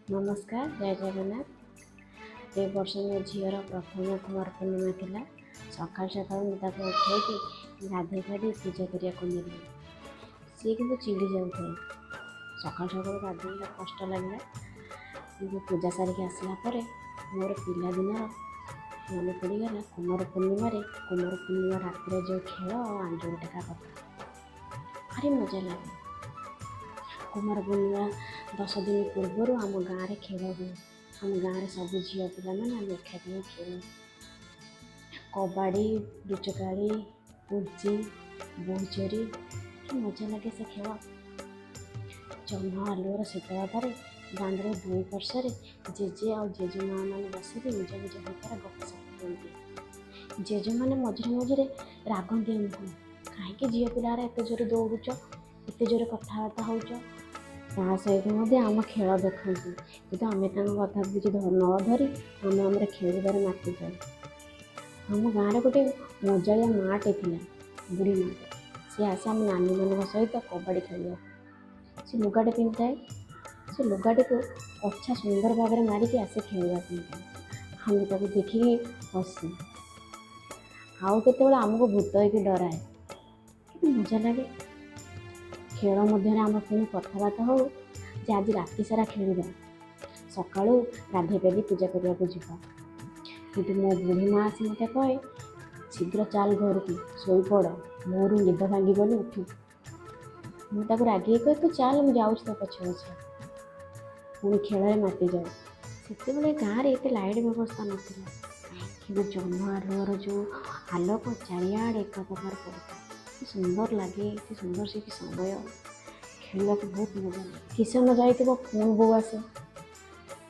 ନମସ୍କାର, ଜୟ ଜଗନ୍ନାଥ। ଏ ବର୍ଷ ମୋ ଝିଅର ପ୍ରଥମ କୁମାର ପୂର୍ଣ୍ଣିମା ଥିଲା। ସକାଳୁ ସକାଳୁ ମୁଁ ତାକୁ ଉଠେଇକି ଗାଧେଇ ପାଧେଇ ପୂଜା କରିବାକୁ ନେଲି। ସିଏ କିନ୍ତୁ ଚିଡ଼ି ଯାଉଥାଏ। ସକାଳୁ ସକାଳୁ ଗାଧେଇଲା, କଷ୍ଟ ଲାଗିଲା। କିନ୍ତୁ ପୂଜା ସାରିକି ଆସିଲା ପରେ ମୋର ପିଲାଦିନର ମନେ ପଡ଼ିଗଲା, କୁମାର ପୂର୍ଣ୍ଣିମାରେ, କୁମାର ପୂର୍ଣ୍ଣିମା ରାତିରେ ଯେଉଁ ଖେଳ ଆଉ ଆଞ୍ଜୁଳି ଟେକା କଥା, ଭାରି ମଜା ଲାଗେ। କୁମାର ପୂର୍ଣ୍ଣିମା 10 ଦିନ ପୂର୍ବରୁ ଆମ ଗାଁରେ ଖେଳ ହୁଏ। ଆମ ଗାଁରେ ସବୁ ଝିଅ ପିଲାମାନେ ଆମେ ଏକାଠି ହୋଇ ଖେଳୁ। କବାଡ଼ି, ଲୁଚକାଳି, ପୁଚି, ବୋହୂଚୋରି, କି ମଜା ଲାଗେ ସେ ଖେଳ! ଜହ୍ନ ଆଲୁଅର ଶୀତଳତାରେ ଦାଣ୍ଡର ଦୁଇ ପାର୍ଶ୍ୱରେ ଜେଜେ ଆଉ ଜେଜେମା ମାନେ ବସିକି ନିଜ ନିଜ ଭିତରେ ଗପସପ ହୁଅନ୍ତି। ଜେଜେମାନେ ମଝିରେ ମଝିରେ ରାଗନ୍ତି ଆମକୁ, କାହିଁକି ଝିଅ ପିଲାଗୁରା ଏତେ ଜୋରେ ଦୌଡ଼ୁଛ, ଏତେ ଜୋରେ କଥାବାର୍ତ୍ତା ହେଉଛ? ତା ସହିତ ମଧ୍ୟ ଆମ ଖେଳ ଦେଖନ୍ତି। କିନ୍ତୁ ଆମେ ତାଙ୍କ କଥାକୁ କିଛି ନ ଧରି ଆମେ ଆମର ଖେଳିବାରେ ମାତିଯାଉ। ଆମ ଗାଁରେ ଗୋଟେ ମଜାଳିଆ ମାଆଟେ ଥିଲା, ବୁଢ଼ୀ ମାଆଟେ। ସିଏ ଆସେ ଆମ ନାନୀମାନଙ୍କ ସହିତ କବାଡ଼ି ଖେଳିବାକୁ। ସେ ଲୁଗାଟେ ପିନ୍ଧିଥାଏ। ସେ ଲୁଗାଟିକୁ କଛା ସୁନ୍ଦର ଭାବରେ ମାରିକି ଆସେ ଖେଳିବା ପାଇଁକା। ଆମେ ତାକୁ ଦେଖିକି ହସୁ। ଆଉ କେତେବେଳେ ଆମକୁ ଭୂତ ହେଇକି ଡରାଏ। କେତେ ମଜା ଲାଗେ! ଖେଳ ମଧ୍ୟରେ ଆମେ ପୁଣି କଥାବାର୍ତ୍ତା ହଉ ଯେ ଆଜି ରାତି ସାରା ଖେଳିବା, ସକାଳୁ ଗାଧେଇ ପାଧେଇ ପୂଜା କରିବାକୁ ଯିବା। କିନ୍ତୁ ମୋ ବୁଢ଼ୀ ମା ଆସି ମୋତେ କହେ, ଶୀଘ୍ର ଚାଲ ଘରକୁ, ଶୋଇପଡ଼, ଭୋରୁ ନିଦ ଭାଙ୍ଗିବନି ଉଠିବୁ। ମୁଁ ତାକୁ ରାଗିକି କହେ, ତୁ ଚାଲ, ମୁଁ ଯାଉଛି ତୋ ପଛେ ପଛେ। ପୁଣି ଖେଳରେ ମାତିଯାଉ। ସେତେବେଳେ ଗାଁରେ ଏତେ ଲାଇଟ୍ ବ୍ୟବସ୍ଥା ନଥିଲା। କିନ୍ତୁ ଜହ୍ନ ଆଲୁଅର ଯେଉଁ ଆଲୋକ ଚାରିଆଡ଼େ ଏକ ପ୍ରକାର ପଡ଼ୁଥାଏ, କି ସୁନ୍ଦର ଲାଗେ! କି ସୁନ୍ଦର ସେ କି ସମୟ! ଖେଳିବାକୁ ବହୁତ ମଜା ଲାଗେ। କିଛି ସମୟ ଯାଇଥିବ, ପୁଣି ବୋଉ ଆସେ,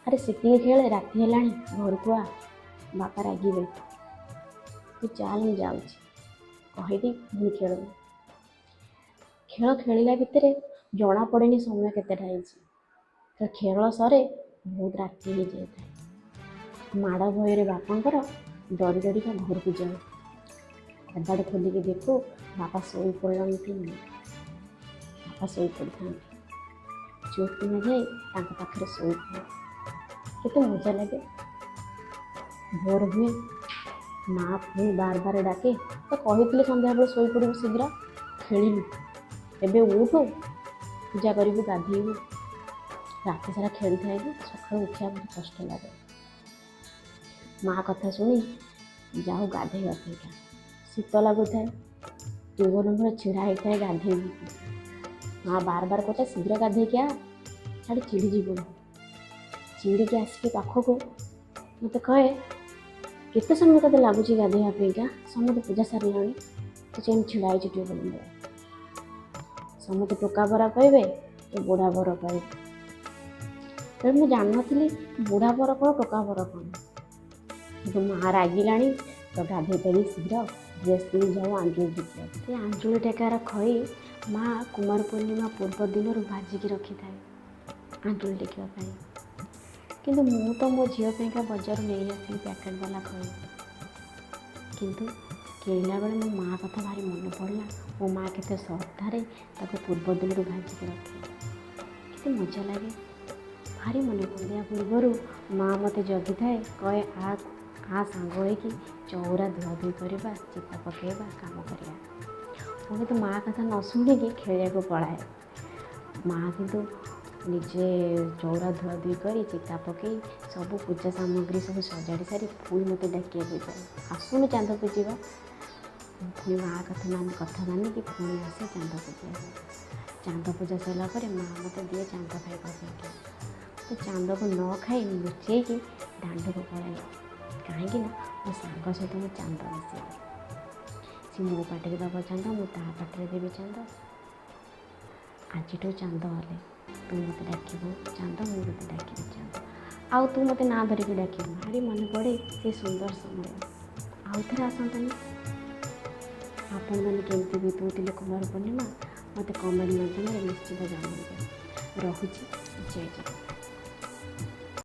ଆରେ ସେତିକି ଖେଳେ, ରାତି ହେଲାଣି, ଘରକୁ ଆ, ବାପା ରାଗିବେ। ତୁ ଚାଲ, ମୁଁ ଯାଉଛି କହିଦେଇ ପୁଣି ଖେଳୁ। ଖେଳ ଖେଳିଲା ଭିତରେ ଜଣା ପଡ଼େନି ସମୟ କେତେଟା ହେଇଛି। ତ ଖେଳ ସରେ, ବହୁତ ରାତି ହେଇଯାଇଥାଏ। ମାଡ଼ ଭୟରେ ବାପାଙ୍କର ଡରି ଡରିକା ଘରକୁ ଯାଉ। କବାଟ ଖୋଲିକି ଦେଖୁ ବାପା ଶୋଇ ପଡ଼ିଲାଣି କି ନାହିଁ। ବାପା ଶୋଇ ପଡ଼ିଥାନ୍ତି। ଚୁପ୍ ଯାଇ ତାଙ୍କ ପାଖରେ ଶୋଇପଡ଼ୁ। କେତେ ମଜା ଲାଗେ! ଭୋର ହୁଏ, ମା ପୁଣି ବାର ବାର ଡାକେ, ତ କହିଥିଲି ସନ୍ଧ୍ୟାବେଳେ ଶୋଇପଡ଼ିବୁ ଶୀଘ୍ର, ଖେଳିଲୁ, ଏବେ ଉଠୁ, ପୂଜା କରିବୁ, ଗାଧେଇବୁ। ରାତି ସାରା ଖେଳିଥାଏ କି ସକାଳୁ ଉଠିବା ଭାରି କଷ୍ଟ ଲାଗେ। ମା କଥା ଶୁଣି ଯାଉ ଗାଧେଇବା ପାଇଁକା। ଶୀତ ଲାଗୁଥାଏ। ଟ୍ୟୁବୱେଲ୍ ମୂଳେ ଛିଡ଼ା ହେଇଥାଏ ଗାଧେଇବି। ମା ବାର ବାର କହୁଥାଏ, ଶୀଘ୍ର ଗାଧେଇକି ଆ, ସିଆଡ଼େ ଚିଡ଼ି ଯିବୁ। ଚିଡ଼ିକି ଆସିକି ପାଖକୁ ମୋତେ କହେ, କେତେ ସମୟ ତୋତେ ଲାଗୁଛି ଗାଧେଇବା ପାଇଁକା? ସମସ୍ତେ ପୂଜା ସାରିଲାଣି, ତୁ ସେମିତି ଛିଡ଼ା ହେଇଛୁ ଟ୍ୟୁବୱେଲ୍ ମୂଳେ। ସମସ୍ତେ ଟୋକା ବର ପାଇବେ, ତୁ ବୁଢ଼ା ବର ପାଇବୁ। ତେବେ ମୁଁ ଜାଣିନଥିଲି ବୁଢ଼ା ବର କ'ଣ, ଟୋକା ବର କ'ଣ। କିନ୍ତୁ ମା ରାଗିଲାଣି ତ ଗାଧେଇ ପାଧେଇ ଶୀଘ୍ର ଡ୍ରେସ୍ ପିନ୍ଧି ଯାଉ ଆଞ୍ଜୁଳି ଟେକିବାକୁ। ସେ ଆଞ୍ଜୁଳି ଟେକାର ଖଇ ମା କୁମାର ପୂର୍ଣ୍ଣିମା ପୂର୍ବ ଦିନରୁ ଭାଜିକି ରଖିଥାଏ ଆଞ୍ଜୁଳି ଟେକିବା ପାଇଁ। କିନ୍ତୁ ମୁଁ ତ ମୋ ଝିଅ ପାଇଁକା ବଜାରରୁ ନେଇ ଆସିଲି ପ୍ୟାକେଟ୍ ବାଲା ଖଇ। କିନ୍ତୁ କିଣିଲା ବେଳେ ମୋ ମା କଥା ଭାରି ମନେ ପଡ଼ିଲା। ମୋ ମା କେତେ ଶ୍ରଦ୍ଧାରେ ତାକୁ ପୂର୍ବ ଦିନରୁ ଭାଜିକି ରଖେ। କେତେ ମଜା ଲାଗେ! ଭାରି ମନେ ପଡ଼ିବା ପୂର୍ବରୁ ମା ମୋତେ ଜଗିଥାଏ। କହେ, ଆ ଆ, ସାଙ୍ଗ ହେଇକି ଚଉରା ଧୁଆଧୁଇ କରିବା, ଚିତା ପକାଇବା, କାମ କରିବା। ମୁଁ କିନ୍ତୁ ମା କଥା ନ ଶୁଣିକି ଖେଳିବାକୁ ପଳାଏ। ମା କିନ୍ତୁ ନିଜେ ଚଉରା ଧୁଆଧୁଇ କରି, ଚିତା ପକାଇ, ସବୁ ପୂଜା ସାମଗ୍ରୀ ସବୁ ସଜାଡ଼ି ସାରି ପୁଣି ମୋତେ ଡାକିବାକୁ ଯାଏ, ଆସୁନୁ ଚାନ୍ଦକୁ ଯିବା। ପୁଣି ମା କଥା ମାନିକି ପୁଣି ଆସେ ଚାନ୍ଦ ପୂଜିବାକୁ। ଚାନ୍ଦ ପୂଜା ସରିଲା ପରେ ମା ମୋତେ ଦିଏ ଚାନ୍ଦ ଖାଇବା ପାଇଁକି। ତ ଚାନ୍ଦକୁ ନ ଖାଇ ଲୁଚେଇକି ଦାଣ୍ଡକୁ ପଳାଏ। କାହିଁକି ନା ମୋ ସାଙ୍ଗ ସହିତ ମୁଁ ଚାନ୍ଦ ମିଶେଇବି। ସେ ମୋ ପାଟିରେ ଦେବ ଚାନ୍ଦ, ମୁଁ ତା ପାଟିରେ ଦେବି ଚାନ୍ଦ। ଆଜିଠୁ ଚାନ୍ଦ ହେଲେ ତୁ ମୋତେ ଡାକିବୁ ଚାନ୍ଦ, ମୁଁ ତୋତେ ଡାକିବି ଚାନ୍ଦ, ଆଉ ତୁ ମୋତେ ନାଁ ଧରିକି ଡାକିବୁ। ଭାରି ମନେ ପଡ଼େ ସେ ସୁନ୍ଦର ସମୟ, ଆଉ ଥରେ ଆସନ୍ତାନି। ଆପଣମାନେ କେମିତି ବିତଉଥିଲେ କୁମାର ପୂର୍ଣ୍ଣିମା, ମୋତେ କମେଣ୍ଟ ମାଧ୍ୟମରେ ନିଶ୍ଚିତ ଜଣାଇବେ। ରହୁଛି, ଜୟ ଜଗନ୍ନାଥ।